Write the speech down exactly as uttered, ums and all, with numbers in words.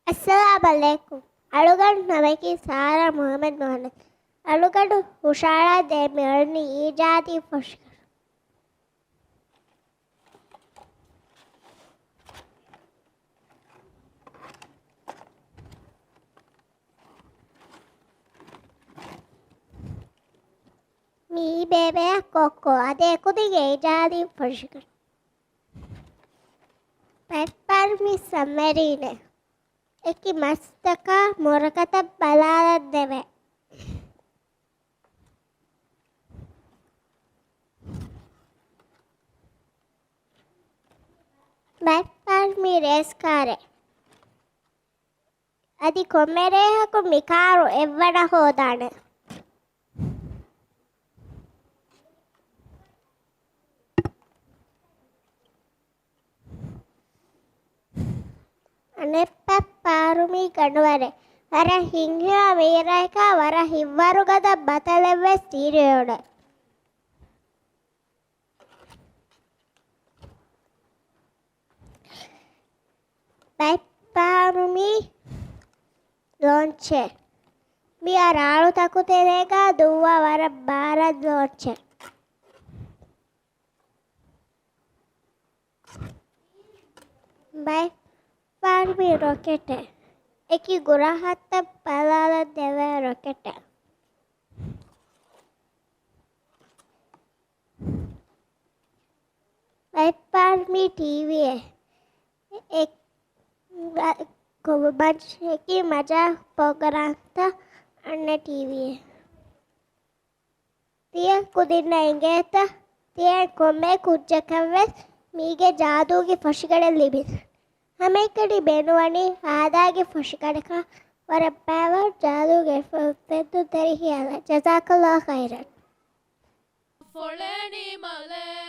އައްސަލާމް ޢަލައިކުމް. އަޅުގަނޑު ނަމަކީ ސާރާ މުޙައްމަދު މުޙައްމަދު. އަޅުގަނޑު ހުށަހަޅާ ދޭން މިއުޅެނީ އީޖާދީ ފޮށިގަނޑު. މިއީ ބޭބެއާ ކޮއްކޮ އަދި އެކުދިން އީޖާދީ ފޮށިގަނޑު. ބައެއްފަހަރު މީ ސަމްމަރީނެއް. އެކި މަސްތަކާ މުރަކަތައް ބަލާލަން ދެވޭ. ބައެއްފަހަރު މީ ރޭސް ކާރެއް. އަދި ކޮންމެ ރޭހަކު މި ކާރު އެއްވަނަ ހޯދާނެ. އަނެއް ފަހަރު މީ ގަނޑުވަރެއް. ވަރަށް ހިތްހެޔޮ މީރައެކާ ވަރަށް ހިތްވަރުގަދަ ބަތަލެއް ވެސް ތިރިއުޅޭ. ބައެއްފަހަރު މީ ލޯންޗެއް. މިއާ ރާޅުތަކު ތެރޭގަ ދުއްވާ ވަރަށް ބާރަށް ލޯންޗެއް. ބައެއްފަހަރު މީ ރޮކެޓެއް. އެކި ގުރަހަށްތައް ބަލާލަން ދެވޭ ރޮކެޓެއް. ބައެއްފަހަރު މީ ޓީވީއެއް. އެ، އެ، ކޮބަ ބަންޗެކީ މަޖާ ޕްރޮގްރާމްތައް އަންނަ ޓީވީއެއް. ތިޔަ ކުދިންނަށް އެނގޭތަ؟ ތިޔަ ކޮންމެ ކުއްޖަކަށް ވެސް މީގެ ޖާދޫގެ ފޮށިގަނޑެއް ލިބިން. ހަމައެކަނި ބޭނުންވަނީ ހާދާގެ ފޮށިގަނޑަކަށް ވަރަށް ބައިވަރު ޖާދޫގެ ފެ-، ފެންނުންތެރި ހިޔާލަށް. ޖަޒާކަﷲ ޚައިރަން. ފޮޅެނި މަލެ.